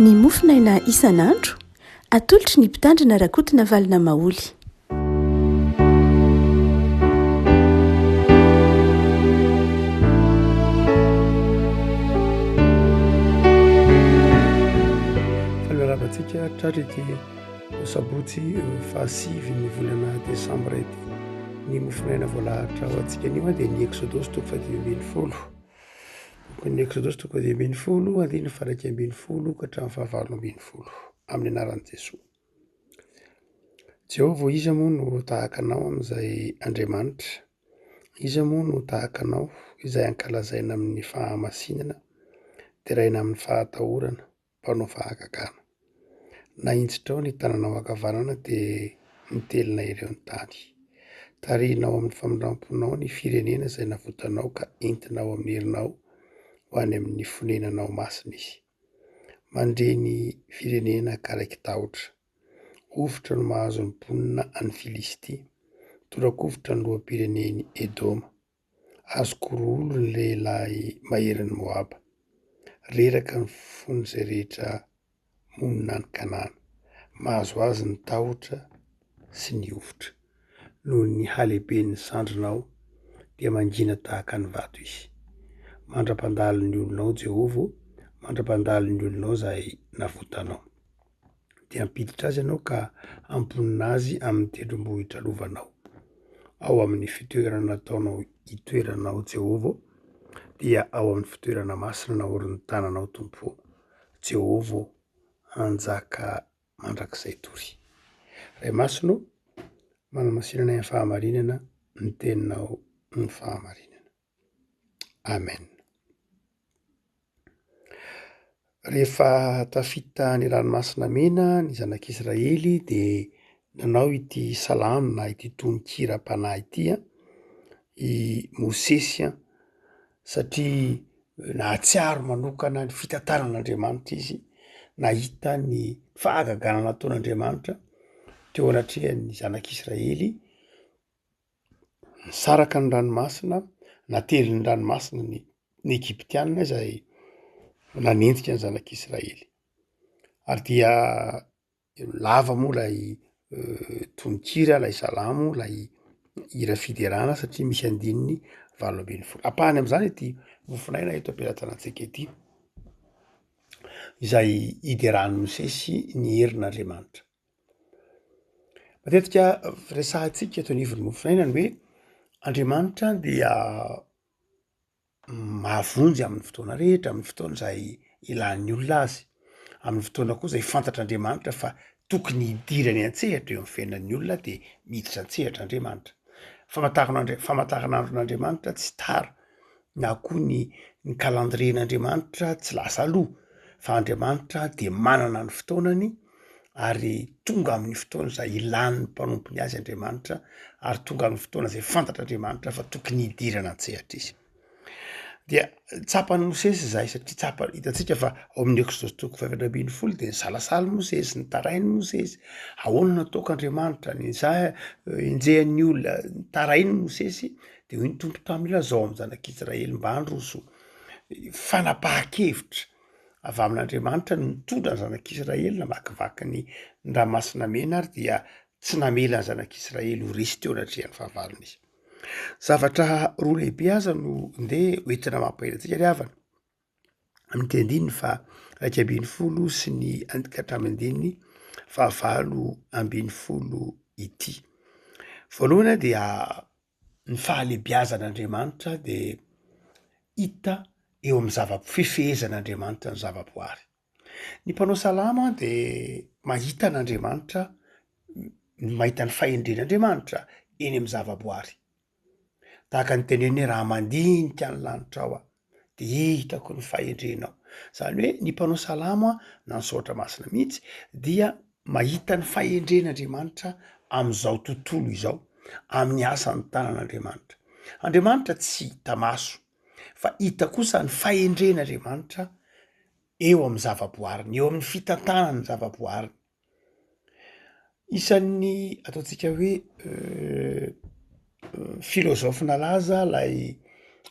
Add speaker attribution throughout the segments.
Speaker 1: Ny mofonaina isan'andro, atolotry ny Mpitandrina Rakotonavalona Maholy.
Speaker 2: Faly miarahaba antsika tratra ity sabotsy fahasivy ny volana desambra ity. Ny mofonaina voalahatra ho antsika anio dia ny Eksodosy toko fahadimy ambin'ny folo. Bokin'ny Eksodosy toko fahadimy ambin'ny folo, andininy faha-iraika ambin'ny folo ka hatramin'ny fahavalo ambin'ny folo. Amin'ny anaran'i Jesoa. Jehovah ô, iza moa no tahaka anao amin'izay Andriamanitra? Iza moa no tahaka anao izay ankalazaina amin'ny fahamasinana, deraina amin'ny fahatahorana? mpanao fahagagana. Nahinjitrao ny tananao ankavanana dia nitelina ireo ny tany. Tarihinao amin'ny famindram-ponao ny firenena izay navotanao ka entinao amin'ny herinao ho any amin'ny fonenanao masina izy. Mandre ny firenena ka raiki-tahotra. Hovitra no mahazo ny mponina any Filistia. Tora-kovitra ny loham-pirenen'i Edoma. Azoko roholo ny lehilahy maherin'i Moaba. Reraka ny fon'izay rehetra monina any Kanana. Mahazo azy ny tahotra sy ny hovitra. Noho ny halehiben'ny sandrinao, dia mangina tahaka ny vato izy. Mandra-pandalo ny olonao, Jehovah ô, mandra-pandalo ny olonao izay navotanao. Dia hampiditra azy ianao ka hamponina azy amin'ny tendrombohitra lovanao. Ao amin'ny fitoerana nataonao hitoeranao, Jehovah ô, dia ao amin'ny fitoerana masina naorin'ny tananao, Tompo ô. Jehovah ô, hanjaka mandrakizay doria. Ray masina ô, manamasina anay amin'ny fahamarinana, ny teninao ny fahamarinana. Amen. Rehefa tafita ny ranomasina mena ny zanak'Israely de nanao ity salamo na ity tonon-kiram-panahy ity an i Mosesy an, satria nahatsiaro manokana ny fitantaran'Andriamanitra izy, nahita ny fahagagana nataon'Andriamanitra teo anatrehan'ny zanak'Israely. Nisaraka ny ranomasina, natelin'ny ranomasina ny ny Egyptiana izay nanenjika ny zanak'Israely. Ary dia lava moa ilay tononkira, ilay salamo, ilay hira fiderana satria misy andininy 18. Ampahany am'zany ity mofonaina eto am-pelatanantsika ity, izay ideran'i Mosesy ny herin'Andriamanitra. Matetika resahantsika eto anivon'ny mofonaina ny hoe Andriamanitra dia mahavonjy amin'ny fotoana rehetra, amin'ny fotoana izay ilan'ny olona azy, amin'ny fotoana koa izay fantatr'Andriamanitra fa tokony hidirany an-tsehatra eo amin'ny fiainan'ny olona de miditra an-tsehatra Andriamanitra. Famantaran'Andria- famantaranandron'Andriamanitra tsy tara na koa ny ny calendrier-n'Andriamanitra tsy lasa aloha fa Andriamanitra de manana ny fotoanany ary tonga amin'ny fotoana izay ilan'ny mpanompony azy Andriamanitra ary tonga amin'ny fotoana izay fantatr'Andriamanitra fa tokony hidirana an-tsehatra izy. Dia tsapan'i Mosesy izay satria tsapa, hitantsika fa ao amin'ny Eksodosy toko faha-14 dia nisalasala i Mosesy, nitaraina i Mosesy, ahoana no ataoko Andriamanitra, ny za enjehan'ny olona, nitaraina i Mosesy de hoy ny Tompo taminy, lazao amin'ny zanak'Israely mba handroso fanapahan-kevitra avy amin'Andriamanitra no nitondra ny zanak'Israely namakivaky ny Ranomasina Mena ary dia tsy namela ny zanak'Israely ho resy teo anatrehan'ny fahavalony izy. Zavatra roa lehibe aza no ndeha hoentina mampahery antsika ry havana, amin'ity andininy faha 11 sy ny ka hatramin'ny andininy fahavalo ambin'ny folo ity. Voalohany dia ny fahalebiazan'Andriamanitra de hita eo amin'ny zava-fifehezan'Andriamanitra ny zavaboary. Ny mpanao salamo de mahita an'Andriamanitra, mahita ny fahendren'Andriamanitra eny amy zavaboary. Tahaka ny teneny hoe raha mandinika ny lanitra ao aho de hitako ny fahendrenao. Zany hoe ny mpanao salamo a na ny soratra masina mihitsy dia mahita ny fahendren'Andriamanitra am'izao tontolo izao, amin'ny asan'ny tanan'Andriamanitra. Andriamanitra tsy hita maso fa hita kosa ny fahendren'Andriamanitra eo amin'ny zavaboariny, eo amin'ny fitantanany ny zavaboariny. Isan'ny ataontsika hoe filôzôfy nalaza lay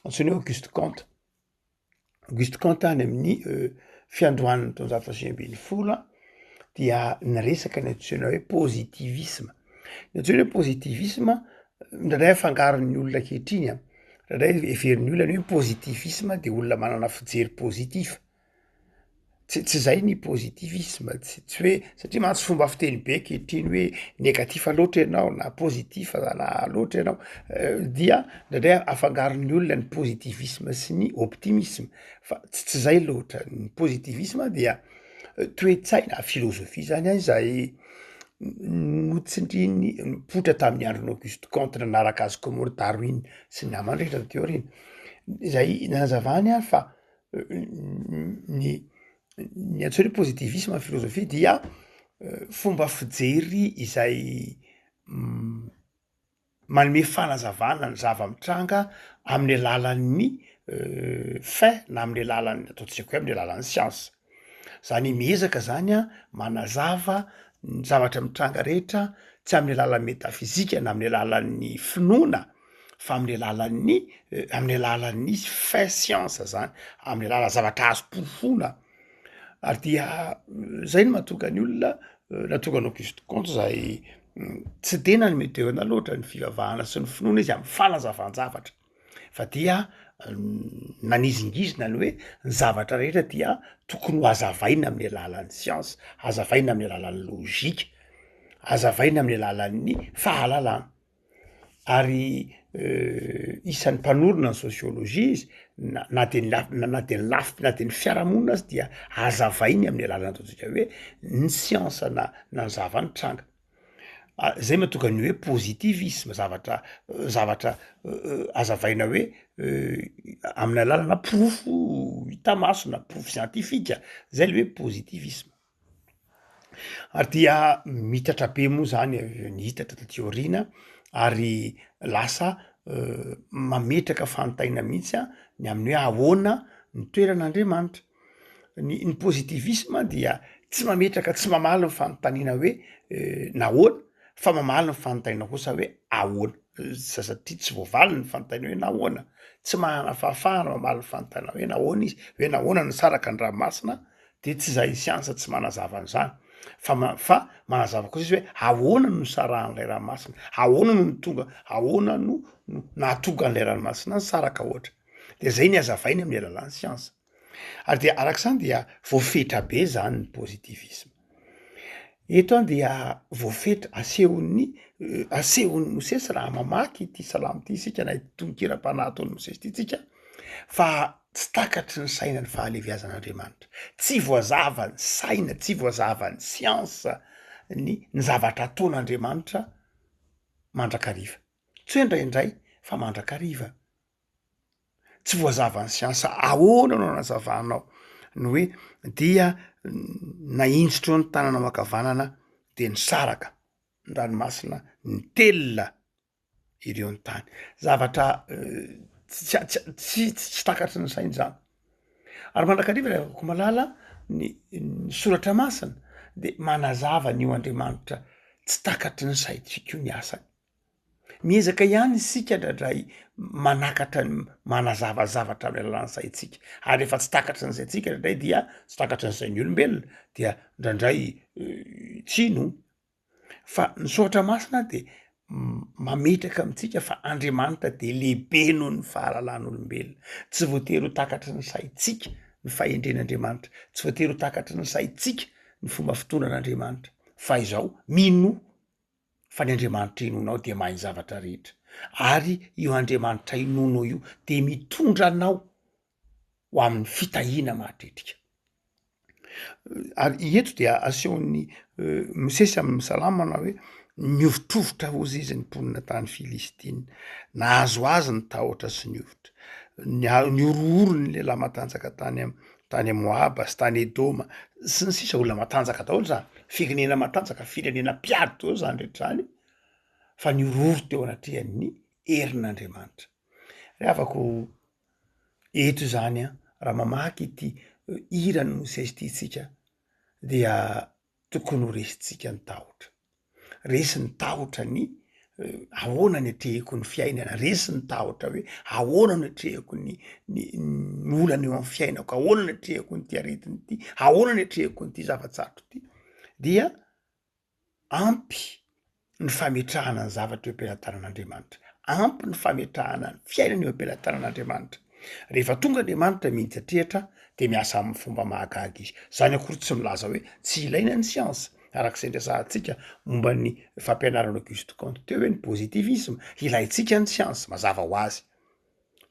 Speaker 2: antsoina hoe Auguste Comte, Auguste Comte any amin'ny. fiandohan'ny taonjato faha 19 dia niresaka ny antsoina hoe positivisme. Ny antsoina hoe positivisme indraindray afangaron'ny olona ankehitriny an, indraindray heverin'ny olona ny hoe positivisme de olona manana fijery positif. Tsy tsy zay ny positivisme, tsy tsy hoe satria mantsy fomba fiteny be ankehitriny hoe negatif loatra ianao na positif na loatra ianao dia indraindray afangaron'ny olona ny positivisme sy ny optimisme fa tsy tsy zay loatra, ny positivisme dia toe-tsaina filôzôfia zany an izay notsindrin'ny nipoitra tamin'ny andron'i Auguste Comte nanaraka azy koa moa ry Darwin sy ny namany rehetra taty aoriana, izay nanazavany an fa ny ny antsoina hoe positivisme ny filôzôfia dia fomba fijery izay manome fanazavana ny zava-mitranga amin'ny alalan'ny fait na amin'ny alalan'ny ataontsika hoe amin'ny alalan'ny siansa, zany hoe miezaka zany an manazava ny zavatra mitranga rehetra tsy amin'ny alalan'ny metafizika na amin'ny alalan'ny finoana fa amin'ny alalan'ny amin'ny alalan'ny fait siansa zany, amin'ny alalan'ny zavatra azo porofoina ary dia zay no mahatonga ny olona nahatonga an'i Auguste Comte zay tsy de nanome toerana loatra ny fivavahana sy ny finoana izy amy fanazavan-javatra fa dia nanizingizina ny hoe ny zavatra rehetra dia tokony ho hazavaina amin'ny alalan'ny siansa, hazavaina amin'ny alalan'ny lôjika, hazavaina amin'ny alalan'ny fahalalana. Ary isan'ny mpanorina ny sôsiôlôjia izy na na de ny laf- na de ny lafy na de ny fiarahamonina aza dia hazavainy amin'ny alalan'ny ataontsika hoe ny siansa na na ny zava-nitranga. Zay mahatonga ny hoe positivisme, zavatra zavatra hazavaina hoe amin'ny alalana porofo hita maso na porofo siantifika, zay le hoe positivisme. Ary dia miitatra be moa zany niitatra taty aoriana ary lasa mametraka fanontaniana mihitsy an ny amin'ny hoe ahoana ny toeran'Andriamanitra. Ny ny positivisme dia tsy mametraka tsy mamaly ny fanontaniana hoe nahoana fa mamaly ny fanontaniana kosa hoe ahoana, satria tsy voavaly ny fanontaniana hoe nahoana, tsy manana fahafahana mamaly ny fanontaniana hoe nahoana izy, hoe nahoana nisaraka ny ranomasina de tsy zahay siansa tsy manazava an'izany fa ma- fa manazava kosa izy hoe ahoana no nisarahan'ilay ranomasina, ahoana no nitonga, ahoana no no nahatonga an'ilay ranomasina nisaraka ohatra, de zay ny hazavainy amin'ny alalan'ny siansa, ary dia arak'izany dia voafetra be zany ny positivisme, eto an dia voafetra asehon'ny asehon'i Mosesy raha mamaky ity salamo ity isika na ity tononkira-panahy ataon'i Mosesy ity tsika fa Tsy takatry ny saina ny fahalehibiazan'Andriamanitra. Tsy voazavan'ny saina, tsy voazavan'ny siansa ny ny zavatra ataon'Andriamanitra mandrakariva. Tsy hoe indraindray fa mandrakariva. Tsy voazavan'ny siansa ahoana no anazavanao ny hoe dia nahinjitro ny tananao ankavanana de nisaraka ny ranomasina nitelina ireo ny tany. Zavatra tsy tsy tsy takatry ny saina izany. Ary mandrakariva ry havako malala ny ny soratra masina de manazava an'io Andriamanitra tsy takatry ny saintsika io ny asany. Miezaka ihany isika indraindray manakatra ny manazava zavatra amin'ny alalan'ny saintsika, ary rehefa tsy takatry ny saintsika indraindray dia tsy takatry ny sain'ny olombelona dia indraindray tsy inoana. Fa ny soratra masina de mametraka amintsika fa Andriamanitra de lehibe noho ny fahalalan'olombelona, tsy voatery ho takatry ny saintsika ny fahendren'Andriamanitra, tsy voatery ho takatry ny saintsika ny fomba fitondran'Andriamanitra, fa izao minoa fa ny Andriamanitra inoanao dia mahay ny zavatra rehetra, ary io Andriamanitra inoanao io de mitondra anao ho amin'ny fitahiana mahatretrika. Ary eto dia asehon'ny Mosesy amin'ny salamo manao hoe nihovitrovitra hozy izy ny mponina tany Filistina, nahazo azy ny tahotra sy ny hovitra, nia- nihorohoro ny lehilahy matanjaka tany am- tany Moaba sy tany Edoma sy ny sisa, olona matanjaka daholo zany, firenena matanjaka, firenena mpiady daholo zany rehetra zany fa nihorohoro teo anatrehan'ny herin'Andriamanitra. Ry havako Eto izany an, raha mamaky ity hiran'i Mosesy ity isika dia tokony ho resintsika ny tahotra. Resy ny tahotra ny
Speaker 3: ahoana ny atrehiko ny fiainana, resy ny tahotra hoe ahoana no atrehiko ny ny ny olana eo amin'ny fiainako, ahoana no atrehiko an'ity aretina ity, ahoana no atrehiko an'ity zava-tsarotra ity, dia ampy ny fametrahana ny zavatra eo am-pelatanan'Andriamanitra, ampy ny fametrahana ny fiainana eo am-pelatanan'Andriamanitra. Rehefa tonga Andriamanitra miditra de miasa amin'ny fomba mahagaga izy. Zany akory tsy milaza hoe tsy ilaina ny siansa, araka izay niresahantsika momba ny fampianaran'i Auguste Comte teo hoe ny positivisme, ilaintsika ny siansa, mazava ho azy.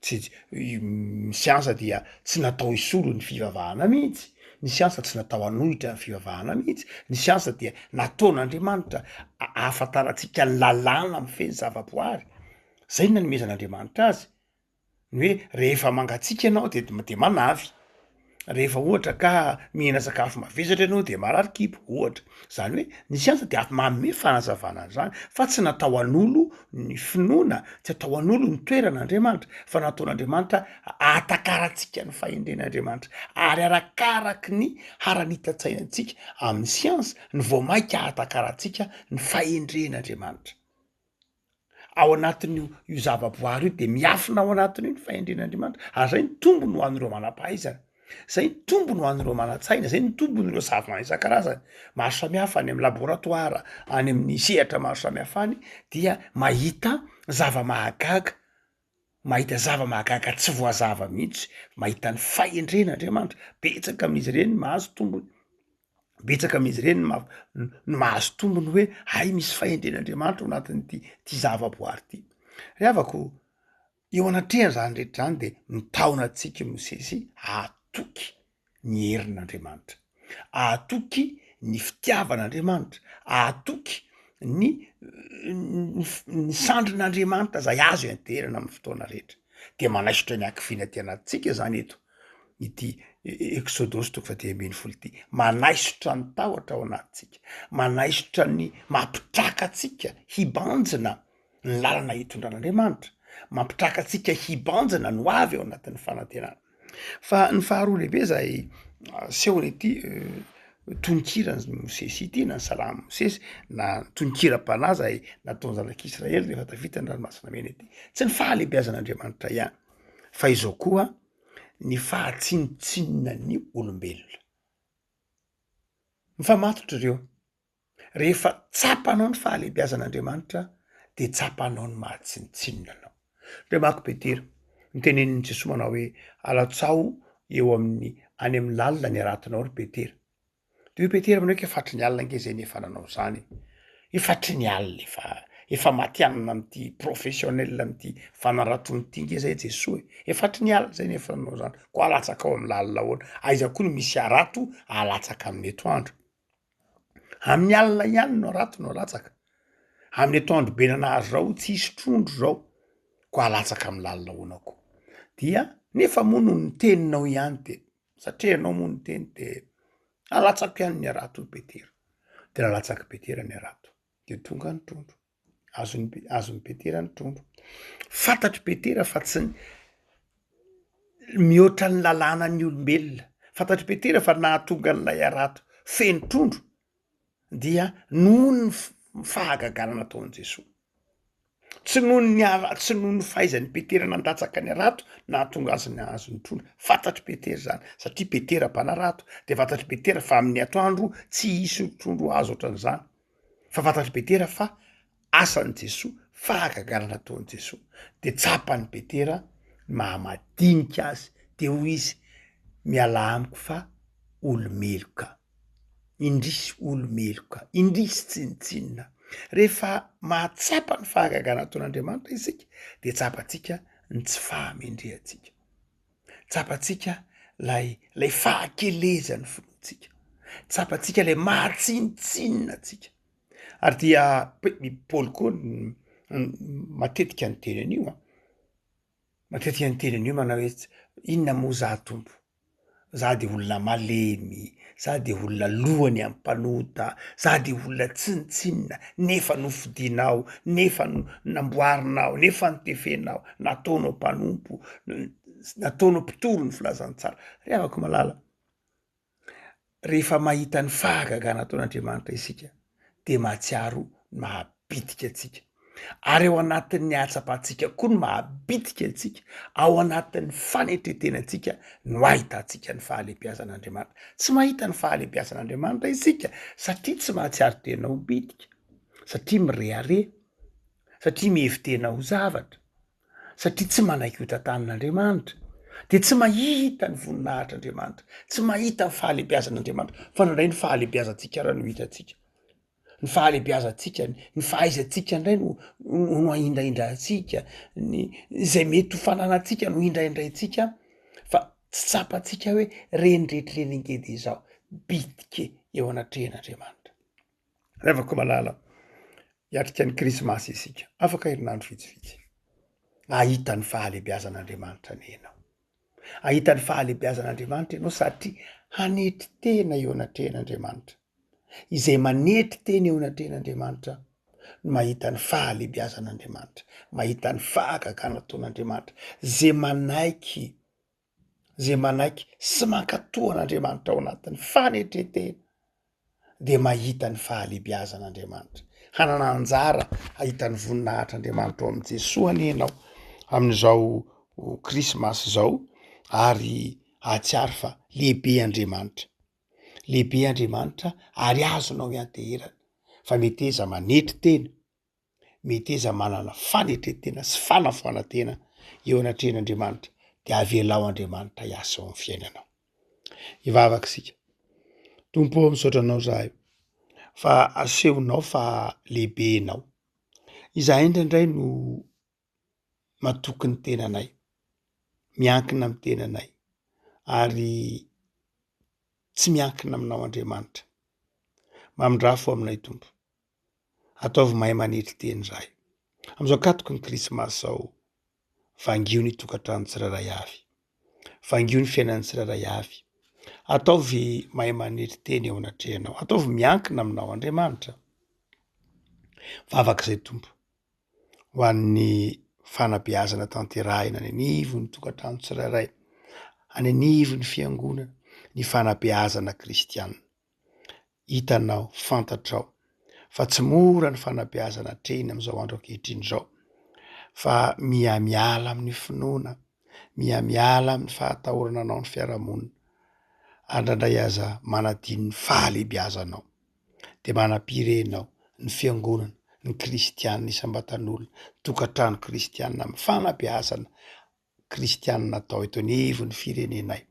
Speaker 3: Tsy ny siansa dia tsy natao hisolo ny fivavahana mihitsy, ny siansa tsy natao hanohitra ny fivavahana mihitsy, ny siansa dia nataon'Andriamanitra ahafantarantsika ny lalàna mifehy ny zavaboary, zay no nanomezan'Andriamanitra azy. Ny hoe rehefa mangatsiaka ianao de de manavy, rehefa ohatra ka mihina sakafo mavesatra ianao de marary kibo ohatra, zany hoe ny siansa de avy manome fanazavana an'zany fa tsy natao hanolo ny finoana, tsy atao hanolo ny toeran'Andriamanitra fa nataon'Andriamanitra ahatakarantsika ny fahendren'Andriamanitra ary arakaraky ny haranitan-tsainantsika amin'ny siansa no vao maika ahatakarantsika ny fahendren'Andriamanitra. Ao anatin'io io zavaboary io de miafina ao anatin'io ny fahendren'Andriamanitra, ary zay ny tombony ho an'ireo manam-pahaizana, zay ny tombony ho an'ireo manan-tsaina, zay ny tombony ireo savant isan-karazany maro samihafa any amy laboratoara, any amin'ny sehatra maro samihafa any dia mahita zava-mahagaga, mahita zava-mahagaga tsy voazava mihitsy, mahita ny fahendren'Andriamanitra, betsaka amin'izy ireny mahazo tombony. Betsaka amin'izy ireny no maha- no mahazo tombony hoe hay misy fahendren'Andriamanitra ao anatin'ity ty zavaboary ty. Ry havako, eo anatrehan'izany rehetra zany de mitaona antsika i Mosesy hahatoky ny herin'Andriamanitra, hahatoky ny fitiavan'Andriamanitra, hahatoky ny ny sandrin'Andriamanitra zay azo ianteherana amin'ny fotoana rehetra. De manaisotra ny hakiviana aty anatintsika zany eto. ity Eksodosy toko fahadimy ambin'ny folo ity, manaisotra ny tahotra ao anatintsika, manaisotra ny mampitraka antsika hibanjina ny lalana hitondran'Andriamanitra, mampitraka antsika hibanjina ny ho avy ao anatin'ny fanantenana. Fa ny faharoa lehibe zay asehon'ity tononkiran'i Mosesy ity na ny salamon'i Mosesy na ny tononkiram-panahy zay nataon'ny zanak'Israely rehefa tafita ny ranomasina mena ity, tsy ny fahalehibeazan'Andriamanitra ihany fa izao koa ny fahatsinontsinonan'ny olombelona. Mifamatotra ireo. Rehefa tsapanao ny fahalehibiazan'Andriamanitra de tsapanao ny maha tsinontsinona anao. Ndreo manko Petera, notenenin'i Jesoa manao hoe alatsao eo amin'ny any amin'ny lalina ny haratonao ry Petera. De hoy Petera manao hoe ka efa hatry ny alina ange zay no efa nanao izany e, efa hatry ny alina efa efa matihanina amin'ity professionnel amin'ity fanaratoana ity nge zay Jesoa e, efa hatry ny alina zay no efa nanao izany, koa alatsaka ao amin'ny lalina ahoana? Aiza koa no misy harato alatsaka amin'ny atoandro? Amin'ny alina ihany no harato no alatsaka, amin'ny atoandro be nanahary zao tsisy trondro zao, koa alatsaka amin'ny lalina ahoana koa? Dia nefa moa noho ny teninao ihany de Satria ianao moa niteny de alatsako ihany ny harato hoy Petera. De nalatsak'i Petera ny harato, de tonga ny trondro, azon'i Pe- azon'i Petera ny trondro. Fantatr'i Petera fa tsy mihoatra ny lalànan'ny olombelona, fantatr'i Petera fa nahatonga an'ilay harato feno trondro dia noho ny f- fahagagana nataon'i Jesoa. Tsy noho ny ara- tsy noho ny fahaizan'i Petera nandatsaka ny harato nahatonga azy nahazo ny trondro. Fantatr'i Petera izany, satria Petera mpanarato, de fantatr'i Petera fa amin'ny atoandro tsy hisy trondro azo ohatran'izany. Fa fantatr'i Petera fa asan'i Jesoa, fahagagana nataon'i Jesoa. De tsapan'i Petera ny maha madinika azy, de hoy izy, mialà amiko fa olo-meloka. Indrisy olo meloka, indrisy tsinontsinona. Rehefa mahatsapa ny fahagagana ataon'Andriamanitra isika de tsapantsika ny tsy fahamendrehantsika, tsapantsika lay lay fahakelezan'ny finoantsika, tsapantsika lay maha tsinontsinona antsika. Ary dia i Paoly koa matetika niteny an'io an, matetika niteny an'io manao hoe inona moa za Tompo? Za de olona malemy, za de olona lohany amy mpanota, za de olona tsinontsinona, nefa nofidinao, nefa namboarinao, nefa notefenao, nataonao mpanompo, nataonao mpitory ny filazantsara. Ry havako malala, rehefa mahita ny fahagagana ataon'Andriamanitra isika de mahatsiaro ny maha bitika antsika. Ary ao anatin'ny ahatsapantsika koa ny maha bitika antsika, ao anatin'ny fanetren-tenantsika no ahitantsika ny fahalehibiazan'Andriamanitra. Tsy mahita ny fahalehibiazan'Andriamanitra isika satria tsy mahatsiaro tena ho bitika, satria mirehareha, satria mihevi-tena ho zavatra, satria tsy manaiky ho tantanin'Andriamanitra, de tsy mahita ny voninahitr'Andriamanitra, tsy mahita ny fahalehibiazan'Andriamanitra, fa indraindray ny fahalehibiazantsika ara no hitantsika. Ny fahalehibiazantsika, ny fahaizantsika indray no no ahindrahindrantsika, ny izay mety ho fananantsika no hindrahindraintsika fa tsy tsapantsika hoe reny rehetra ireny ange de izao bitika eo anatrehan'Andriamanitra. Ry havako malala, hiatrika ny krismasy isika, afaka herinandro vitsivitsy, hahita ny fahalehibiazan'Andriamanitra anie ianao. Hahita ny fahalehibiazan'Andriamanitra ianao satria hanetry tena eo anatrehan'Andriamanitra. Izay manetry tena eo anatrehan'Andriamanitra no mahita ny fahalehibiazan'Andriamanitra, mahita ny fahagagana ataon'Andriamanitra. Zay manaiky, zay manaiky sy mankatò an'Andriamanitra ao anatin'ny fanetren-tena dia mahita ny fahalehibiazan'Andriamanitra. Hanana anjara hahita ny voninahitr'Andriamanitra ao amin'i Jesoa anie ianao amin'izao krismasy izao ary hahatsiaro fa lehibe Andriamanitra. Lehibe Andriamanitra ary azonao ianteherana fa meteza manetry tena, meteza manana fanetren-tena sy fanafoanan-tena eo anatrehan'Andriamanitra de avelao Andriamanitra hiasa eo amin'ny fiainanao. Hivavaka isika. Tompo ô, misaotra anao zahay fa asehonao fa lehibe ianao. Izahay indraindray no matoky ny tenanay, miankina amin'ny tenanay ary tsy miankina aminao Andriamanitra. Mamindrafo aminay Tompo. Ataovy mahay manetry tena izahay. Amin'izao katoky ny krismasy izao, vangio ny tokantrano tsirairay avy. Vangio ny fiainan'ny tsirairay avy. Ataovy mahay manetry tena eo anatrehanao. Ataovy miankina aminao Andriamanitra. Vavaka izay Tompo. Ho an'ny fanabeazana tanterahina any anivon'ny tokantrano tsirairay, any anivon'ny fiangonana, ny fanabeazana kristiana. Hitanao, fantatrao fa tsy mora ny fanabeazana atrehina amin'izao andro ankehitriny izao fa miha-miala amin'ny finoana, miha-miala amin'ny fahatahorana anao ny fiarahamonina, ary indraindray aza manadino ny fahalehibiazanao. De manam-piry enao, ny fiangonana, ny kristiana isam-batan'olona, tokantrano kristiana amin'ny fanabeazana kristiana atao eto anivon'ny firenenay,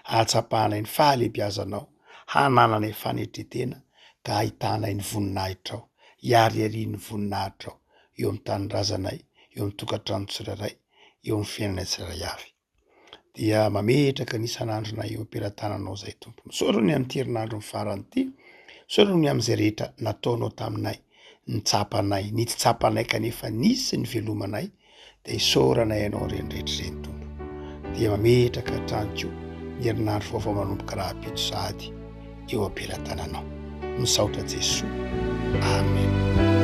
Speaker 3: ahatsapanay ny fahalehibiazanao, hanananay fanetretena ka ahitanay ny voninahitrao, hiariarian'ny voninahitrao eo amin'ny tanindrazanay, eo amin'ny tokantrano tsirairay, eo amin'ny fiainanay tsirairay avy. Dia mametraka ny isan'andronay eo am-pelatananao izay Tompo. Misaotra ny amin'ity herinandro ny farany ity, misaotra ny amin'izay rehetra nataonao taminay, ny tsapanay, ny tsy tsapanay kanefa nisy ny velomanay, dia isaoranay Ianao ireny rehetra ireny Tompo. Dia mametraka hatrany koa ny herinandro vaovao manomboka rahampitso sahady eo am-pelatananao. Misaotra Jesoa. Amen.